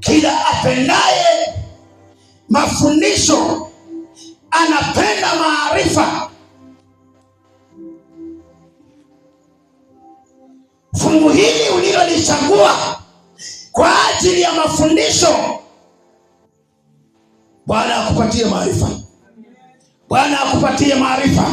Kila apendaye mafundisho anapenda maarifa. Fungu hili ulilolichagua kwa ajili ya mafundisho, Bwana akupatie maarifa. Bwana akupatie maarifa.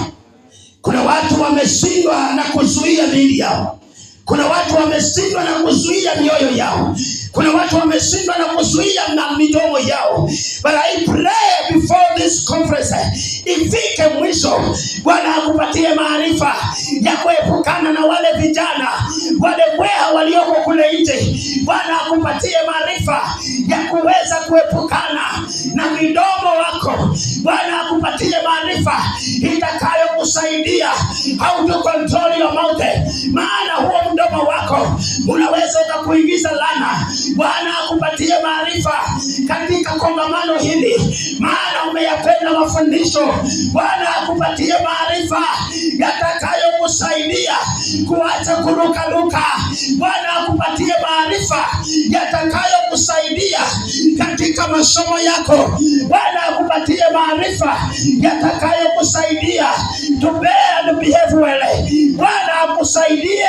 Kuna watu wameshindwa na kuzuia miili yao. Kuna watu wameshindwa na kuzuia mioyo yao. Kuna watu wameshindwa na kuzuia na midomo yao. But I pray before this conference ifike mwisho, Bwana akupatie maarifa ya kuepukana na wale vijana wale mbweha walioko kule nje. Bwana akupatie maarifa ya kuweza kuepukana na midomo wako. Bwana akupatie maarifa itakayokusaidia how to control your mouth, maana huo mdomo wako unaweza ukakuingiza lana. Bwana akupatie maarifa katika kongamano hili, maana umeyapenda mafundisho. Bwana akupatie maarifa yatakayokusaidia kuacha kurukaruka. Bwana akupatie maarifa yatakayokusaidia katika masomo yako. Bwana akupatie maarifa yatakayokusaidia to bear and behave well. Bwana akusaidie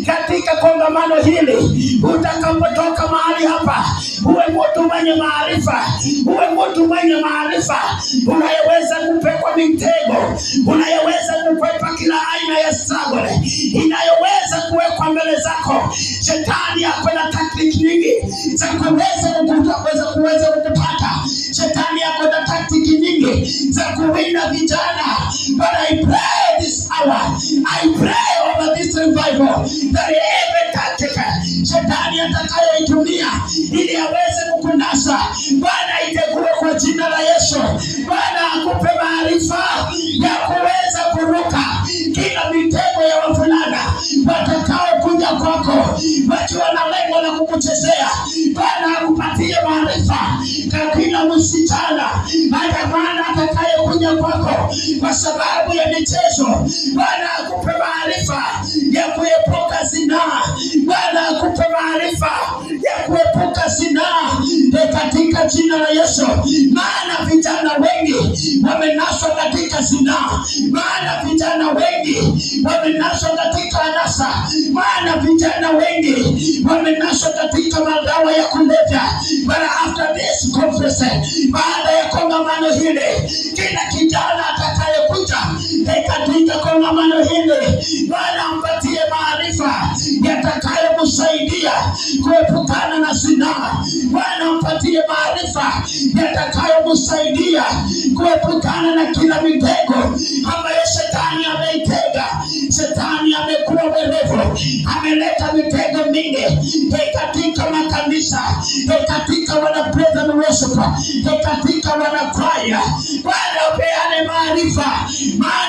katika kongamano hili. Utakapotoka mahali hapa, uwe mtu mwenye maarifa, uwe mtu mwenye maarifa unayeweza kupekwa mitego, unayeweza kukwepa kila aina ya struggle inayoweza kuwekwa mbele zako. Shetani ako na tactic nyingi za kuweza kukupata. Shetani ako na tactic nyingi za kuwinda vijana. But I pray this hour, I pray over this revival that every tactic shetani atakayoitumia ili aweze kukunasa, Bwana itegue kwa jina la Yesu. Bwana akupe maarifa ya kuweza kuruka kila mitego ya wavulana watakao kuja kwako wakiwa na lengo la kukuchezea. Bwana akupatie maarifa kwa kila msichana, hata mwana atakayekuja kwako kwa sababu ya michezo. Bwana akupe maarifa ya kuepuka zinaa. Bwana akupe maarifa ya kuepuka zinaa katika jina la Yesu. Maana vijana wengi wamenaswa katika zinaa, maana vijana wengi wamenaswa katika anasa, maana vijana wengi wamenaswa katika madawa ya kulevya. But after this conference, baada ya kongamano hili, kila kijana atakayekuja katika kongamano hili, Bwana ampatie maarifa yatakayomsaidia kuepukana na zinaa. Bwana ampatie maarifa yatakayomsaidia kuepukana na kila mitego ambayo shetani ameitega. Shetani amekuwa mwerevu, ameleta mitego mingi katika makanisa, katika wana praise and worship, katika wanakwaya. Bwana upeane maarifa, maana